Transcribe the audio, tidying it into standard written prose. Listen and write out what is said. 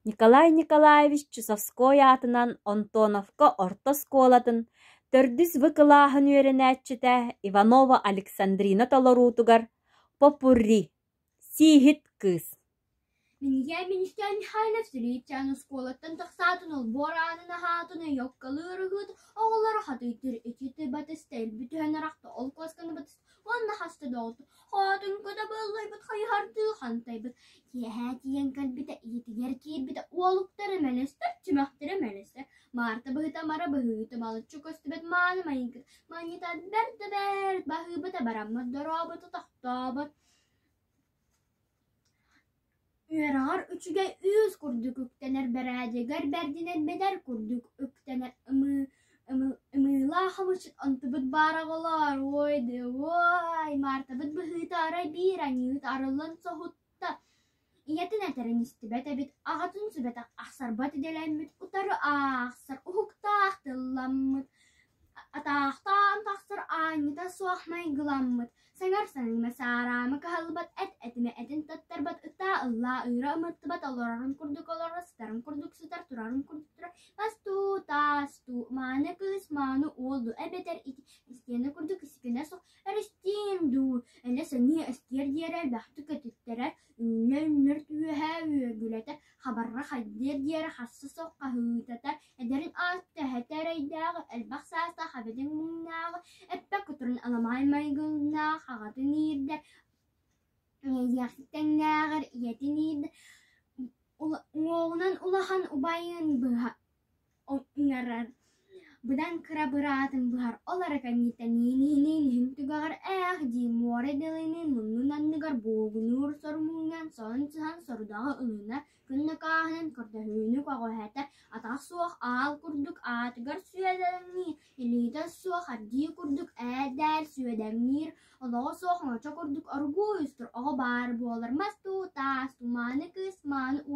Николай Николаевич Чусовской аатынан Антоновка орто оскуолатын төрдүс В кылааһын үөрэнээччитэ Иванова Александрина толоруутугар «Попурри» «Сииһит кыыс» Минья Министер Михайлов Силиипчээн оскуолаттан тахсаатын олбуор аанын аһаатын ойуоккалыыр ыһыыт оҕолоро хатыйтыр ити батыста элбит түһэн арахта ол куосканы батыста уонна хаста доҕотто Хоотуҥкута быыллайбыт хайыһардыы хантайбыт киэһэ тиийэн кэлбитэ ийэтигэр киирбитэ уолуктара мэлэстэр чөмөхтөрө мэлэстэр Маарта быһыта мара быһыыта балыччы көстүбэт мааны майгыта манньыта бэрт да бэрт баһыыбата бараммат дорообото тохтообот Үөрэҕэр үчүгэй үс курдук үктэнэр, бэрээдэгэр бэрдинэн бэдэр курдук үктэнэр ымыы ымыылаах ымычыт онтубут баар оҕолоор, уой дыуой, Маартабыт быһыыта арай биир аньыыт арыллан соһутта. Ийэтин этэрин истибэт эбит, аҕатын сүбэтэх ахсарбат идэлэммит, утары аахсар, уһуктаах тылламмыт, атаахтаан тахсар аанньата суох майгыламмыт Саҥар саҥыма саараама кыһаллыбат, эт этимэ этин таттарбат, ытаа ыллаа ыыра ымыттыбат, олорорун курдук олорор, сытарын курдук сытар, турарын курдук турар, мас дуу, таас дуу, мааны кыыс, мааны уол дуу, эбэтэр ити истиэнэ курдук искэнэ суох эристиин дуу, элэ сэниэ эстиэр диэри элбэхтик көтүттэрэр, үүнэ-үүннэр үөһэ үөгүлэтэр, хабарра хайдыар диэри харса суох хаһыытатар, эдэрин ааспыт эһэтэ эрэйдээҕи, элбэх саастаах эбэтин муҥнааҕы, эппэт кутурун аламаҕай майгыннаах аҕатын иирдэр, иэйиэхсит тэҥнээҕэр ийэтин иирдэр, уҥуоҕунан улахан убайын быһа ыҥырар, быдан кыра быраатын быһар, ол эрэ кэнниттэн иин иһин түгэҕэр ээх диир муора дэлэни муннун анныгар буугунуур сор муҥнаан сонун сыһан сорудаҕы ылынар, Күн накааһынан көрдөһүүнү көҕүһэтэр, атах суох аал курдук аатыгар сүөдэҥниир, илиитэ суох эрдии курдук ээдээр сүөдэҥниир, олоҕо суох оҥочо курдук оргууй устар оҕо баар буолар мас дуу, таас дуу, мааны кыыс, мааны уол.